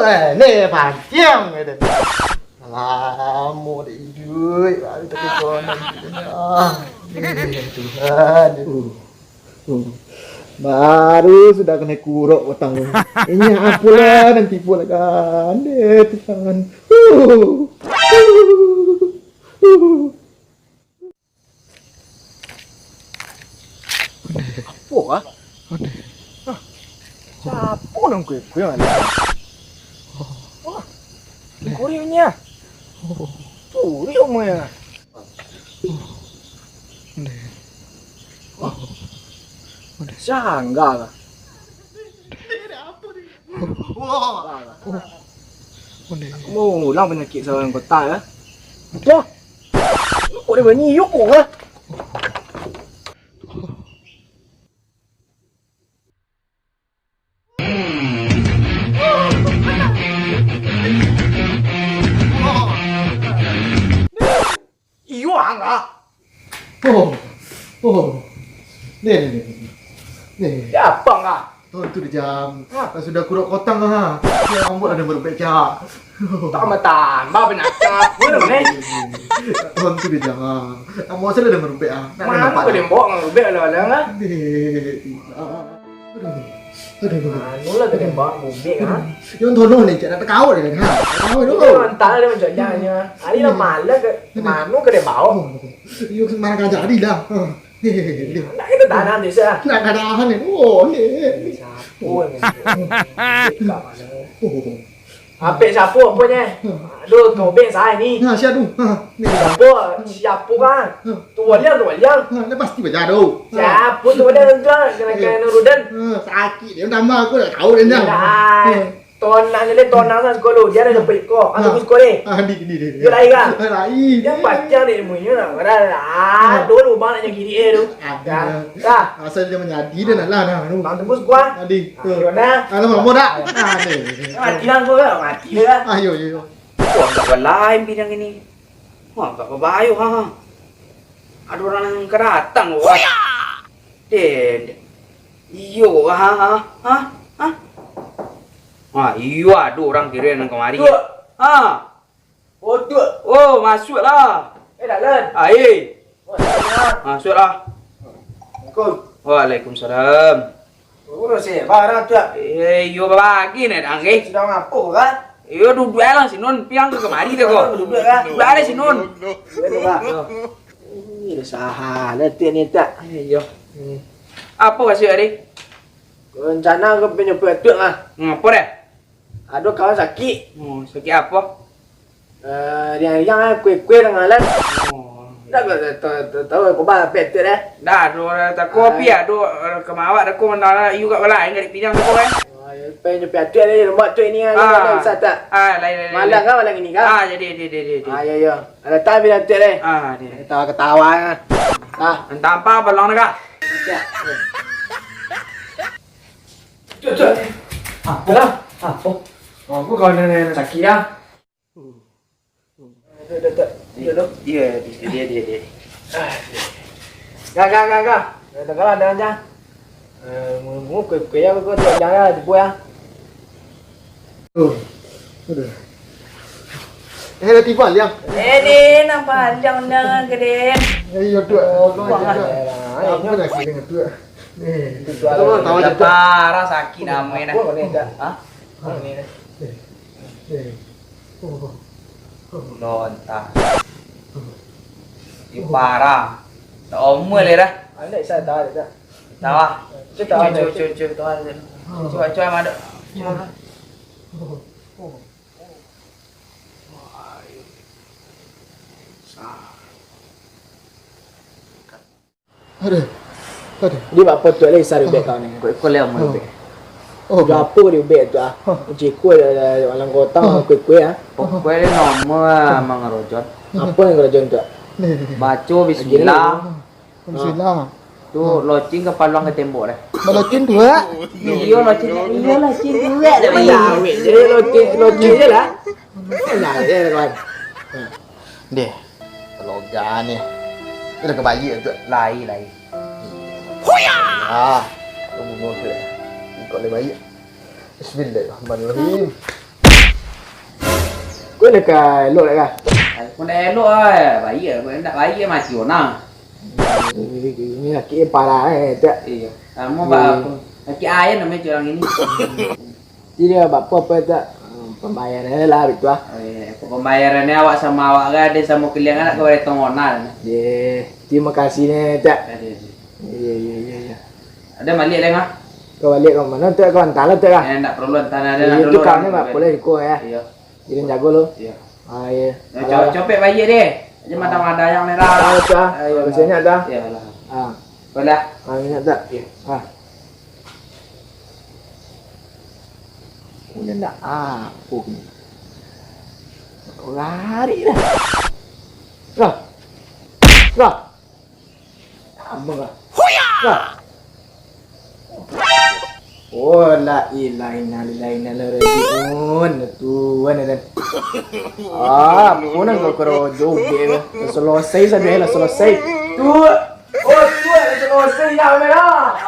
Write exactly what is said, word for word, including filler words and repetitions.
Eh, ni pantiang kata. Lamo dek iduik, baru tapi konon. Ah, eh, Tuhan. Uh, uh. Baru sudah kena kurok batang tu. Inyak apolah nanti pulo kan. Eh, Tuhan. Uh. Uh. Apo, ah? Hah? Siapo nan kue-kue nan ado? Wah, digoreng nyo. Curi omongnyo. Sangga lah. Wah. Mulang panyakik saurang kota, ya. Dah. Kok dia bani, yuk, kok, ha? Iyo, angga. Oh, oh. Ni, ni, ni, ni. Ni. Siapa, angga? Oh, tu dia, Jang. Ha. Lah sudah kurok kotang, ha. Ya, ambok ada merobek, Cak. Tambah-tambah penyakit. Mana, ni? Oh, tu dia, Jang. Ambok salah ada merobek, ah. Nak mana nampak, kau tembok ngarobek alang-alang, ah? Ni. Ah. Aduh. Aduh. Anu lah tembak bubik, ha? Yang tolong ni, cak nak takawa dia kan, ha? Takawa dulu. Itu entah dia macam mana. Hari lah malam ke, manu ke dia bawa? Oh, yo, mana kau jadi lah. Ha. Nak kita tanam desa. Nak kadahan ni. Oh, ni. Siapa yang Oh. Apek siapa, apo nyo? Aduh, tobek saya ni. Nah, siap tu. Ha, ni. Siapa? Siapa kan? Ha. Tu waliang, tu waliang. Ha, dah pasti baca tu. Ha. Siapa tu waliang tu? Kena, eh, kena Nuruddin. Ha, sakit dia tambah aku dah tahu dia. Dah. Ha. Tonang je le, tonang sa sekolah. Dia ada dapat iko. Aku sekolah. Ha, di, di, di, di. Dia lain kan? Ha, lain. Dia pacang dia ilmunyo nak. Dah, dah. Ha. Dulu bang nak jadi eh tu. Ada. Dah. Dah. Asal dia menjadi dia nak lah, nah. Bang tembus gua. Adi. Ha, di mana? Alah, mambo dah. Ha, ni. Mati lah gua, mati lah. Ayo, ayo, ayo. Wah, agak balain bidang ini. Wah, agak babayo, ha. Ada orang yang ka datang, wah. Den, den. Iyo, ha, ha, ha, ha. Ha, iyo, ada orang kira nan kamari. Tuak. Ha. Oh, Tuak. Oh, masuaklah. Eh, dalam. Ah, eh. Wah, dalam. Masuaklah. Assalamualaikum. Waalaikumsalam. Oh, se, barang tu, ah. Eh, iyo babagi ni, dang, eh. Sedang apo, kan? Iyo, duduak lah, Sinun. Piang ka kamari tu, ko. Duduak, kan? Duduak lah, Sinun. Duduak, kan? Ini saha lah tu ni, tak? Iyo. Hmm. Apo kasi tadi? Rencana ka pinjam duit tu, ah. Hmm, apo dah? Ado kawan sakik. Oh, sakik apo? Eh, riang-riang, eh, kue-kue tangah jalan. Oh. Ndak, ndak tahu, tahu, tahu, kau bah, pek tu, eh. Dah, ado urang tak kopi, ado, eh, ka mawak dah, ko mandala, you kat balai, enggak dipinang tu, eh. Oh, ya, pengen nyepi atuak ni, lembak tu ini, ah, ah, bisa tak? Ah, lain, lain, lain. Malam kan, malam ini kan? Ah, jadi, jadi, jadi, jadi. Ah, ya, ya. Ada tak bilang tu, eh? Ah, dia. Ketawa-ketawa, eh. Ah. Entah apa, balong dah, kah? Ya. Cuk, cuk. Apo? Apo? Oh, aku kawan nenek sakik, ya. Duduk, duduk, duduk. Iya, iya, iya, iya, iya. Gah, gah, gah, gah. Gah, gah, gah, gah. Eh, mu, mu, kue, kue, ya, kue, kue, jangan, ya, jebol, ya. Aduh. Eh, dah tiba, Liang. Eh, Din, apa Liang undang ke, Din? Eh, iya, Tuak. Oh, Tuak. Apa lagi dengan Tuak? Ni. Itu Tuak. Tahu, tahu aja, Tuak. Parah sakit namanya, dah. Apa ni, Tuak? Hah? Apa ni, dah? Eh, eh. Oh. Lontar. Ih, parah. Tak omel ya dah. Anda bisa tahu dah. Tahu ah. Cuba, cuba, cuba, cuba, tahu aja. Cuba, cuba, mana? Cuba. Aduh. Aduh. Di bapa tu lah isar ubek kau ni. Kau, kau lihat mau ubek. Oh. Di apa di ubek tu ah? Ciko dalam kota kue-kue ah. Pokoknya nama mangarojon. Apa yang kerajon tu? Baca bismillah. Bismillah. Tu loceng ka paluang ka tembok dah. Loceng tu ah. Iyo loceng, iyo loceng tu ah. Dia loceng, loceng je lah. Lah, ya kawan. Deh. Logan ni. Dia dah kebaik tu. Lai, lai. Huya! Ah, bunuh tu. Kau boleh baik. Bismillahirrahmanirrahim. Ko ndak ka elok lai ka? Ko ndak elok ai, baiak, ko ndak baiak mati urang. Ini sakik parah eh, tak? Iyo. Kamu ba-, sakik ayam namonyo urang ini. Jadi, baa apo-apo tak? Pambayaran lah, bitu ah. Oh, iyo. Pambayaran awak samo awak kan, ado samo kalian kan, nak ka baleh tongonan. Ye, terima kasih ni, tak? Ado, ado. Iyo, iyo, iyo, iyo. Ado baliak lai mah? Ka baliak ka mano, tak? Ka antar lah, tak? Eh, ndak paralu antar, ado. Iyo, tu kawan ni, boleh iko ya. Iyo. Jadi jago lo. Iyo. Ah, iyo. Yo, co-, copek baiak deh. Aja mada-mada yang merah. Ah, tak? Ayo, banyak tak? Iyo lah. Ah. Boleh. Ah, banyak tak? Iyo. Ah. Udah ndak apo ni. Lari dah. Lah. Lah. Tambah lah. Lah. Oh, la ilaha illallah, inna lillahi wa inna ilaihi raji'un. Tuhan, dan. Ah, apo nan kau kerojo, dek? Lah selesai sajo, lah selesai. Tu. Oh, tu lah selesai, ya, merah.